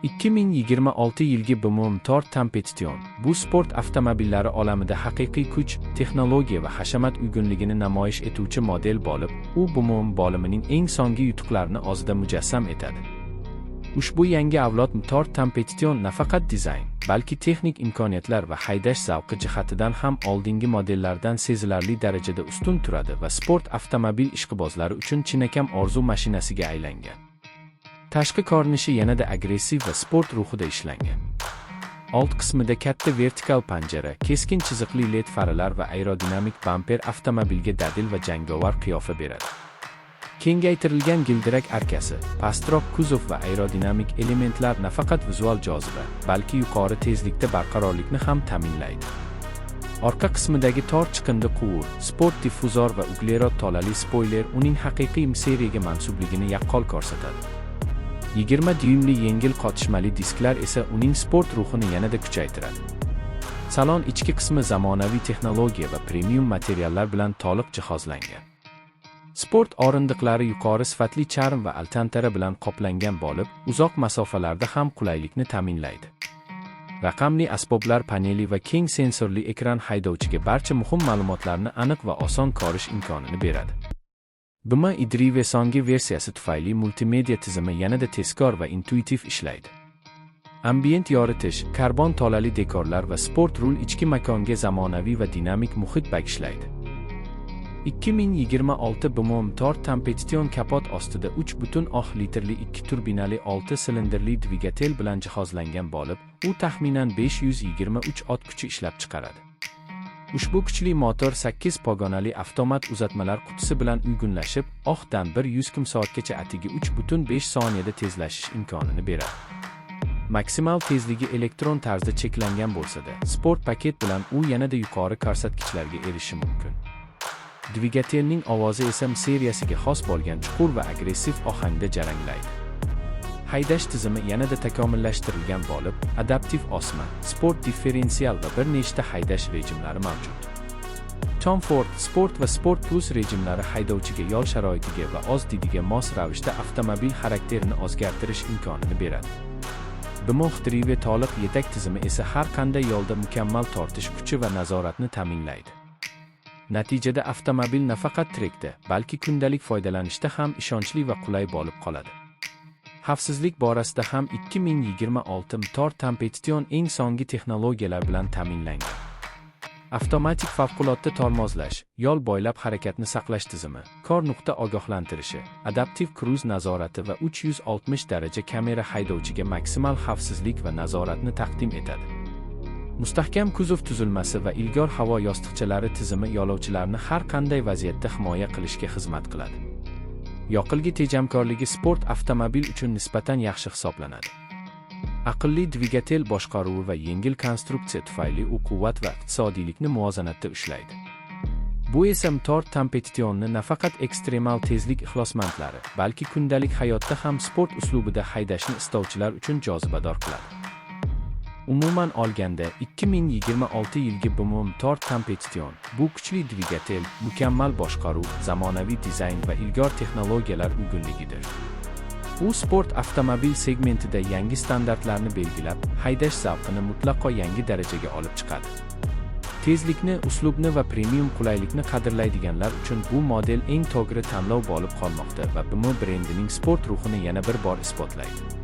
2026 yilgi BMW M4 Competition bu sport avtomobillari olamida haqiqiy kuch, texnologiya va hashamat uyg'unligini namoyish etuvchi model bo'lib, u BMW bo'limining eng so'nggi yutuqlarini o'zida mujassam etadi. Ushbu yangi avlod M4 Competition nafaqat dizayn, balki texnik imkoniyatlar va haydash zavqi jihatidan ham oldingi modellardan sezilarli darajada ustun turadi va sport avtomobil ishqibozlari uchun chinakam orzu mashinasiga aylangan. Tashqi ko'rinishi yanada agressiv va sport ruhida ishlangan. Old qismida katta vertikal panjara, keskin chiziqli LED faralar va aerodinamik bamper avtomobilga dadil va jangovar qiyofa beradi. Kengaytirilgan gildirak arkasi, pastroq kuzov va aerodinamik elementlar nafaqat vizual joziba, balki yuqori tezlikda barqarorlikni ham ta'minlaydi. Orqa qismidagi tor chiqindi quvur, sport diffuzor va uglerod tolali spoyler uning haqiqiy M seriyaga mansubligini yaqqol ko'rsatadi. 20 dyuymli yengil qotishmali disklar esa uning sport ruhini yanada kuchaytiradi. Salon ichki qismi zamonaviy texnologiya va premium materiallar bilan to'liq jihozlangan. Sport o'rindiqlari yuqori sifatli charm va alkantara bilan qoplangan bo'lib, uzoq masofalarda ham qulaylikni ta'minlaydi. Raqamli asboblar paneli va keng sensorli ekran haydovchiga barcha muhim ma'lumotlarni aniq va oson ko'rish imkonini beradi. BMW iDrive so'nggi versiyasi tufayli multimedia tizimi yanada tezkor va intuitiv ishlaydi. Ambient yoritish, karbon tolali dekorlar va sport rul ichki makonga zamonaviy va dinamik muhit bag'ishlaydi. 2026 BMW M4 Competition kapot ostida 3,3 litrli 2 turbinali 6 silindrli dvigatel bilan jihozlangan bo'lib, u taxminan 523 ot kuchi ishlab chiqaradi. Ushbu kuchli motor 8 pog'onali avtomat uzatmalar qutisi bilan uyg'unlashib, 0 dan 100 km/soatgacha atigi 3,5 soniyada tezlashish imkonini beradi. Maksimal tezligi elektron tarzda cheklangan bo'lsa-da, sport paket bilan u yanada yuqori ko'rsatkichlarga erishishi mumkin. Dvigatelning ovozi esa M seriyasiga xos bo'lgan chuqur va agressiv ohangda jaranglaydi. Haydash tizimi yanada takomillashtirilgan bo'lib, adaptiv osma, sport differensial va bir nechta haydash rejimlari mavjud. Comfort, Sport va Sport Plus rejimlari haydovchiga yo'l sharoitiga va o'z didiga mos ravishda avtomobil xarakterini o'zgartirish imkonini beradi. BMW Drive to'liq yetak tizimi esa har qanday yo'lda mukammal tortish kuchi va nazoratni ta'minlaydi. Natijada avtomobil nafaqat trekda, balki kundalik foydalanishda ham ishonchli va qulay bo'lib qoladi. Xavfsizlik borasida ham 2026 M4 Competition eng so'nggi texnologiyalar bilan ta'minlangan. Avtomatik favqulodda tormozlash, yo'l bo'ylab harakatni saqlash tizimi, kor nuqta ogohlantirishi, adaptiv kruz nazorati va 360 daraja kamera haydovchiga maksimal xavfsizlik va nazoratni taqdim etadi. Mustahkam kuzov tuzilmasi va ilgor havo yostiqchalari tizimi yo'lovchilarni har qanday vaziyatda himoya qilishga xizmat qiladi. Yoqilgi tejamkorligi sport avtomobil uchun nisbatan yaxshi hisoblanadi. Aqlli dvigatel boshqaruvi va yengil konstruksiya tufayli u quvvat va iqtisodiylikni muvozanatda ushlaydi. Bu esa M4 Competitionni nafaqat ekstremal tezlik ixlosmandlari, balki kundalik hayotda ham sport uslubida haydashni istovchilar uchun jozibador qiladi. Umuman olganda, 2026 yilgi BMW M4 Competition bu kuchli dvigatel, mukammal boshqaruv, zamonaviy dizayn va ilgor texnologiyalar uyg'unligidir. U sport avtomobil segmentida yangi standartlarni belgilab, haydash zavqini mutlaqo yangi darajaga olib chiqadi. Tezlikni, uslubni va premium qulaylikni qadrlaydiganlar uchun bu model eng to'g'ri tanlov bo'lib qolmoqda va BMW brendining sport ruhini yana bir bor isbotlaydi.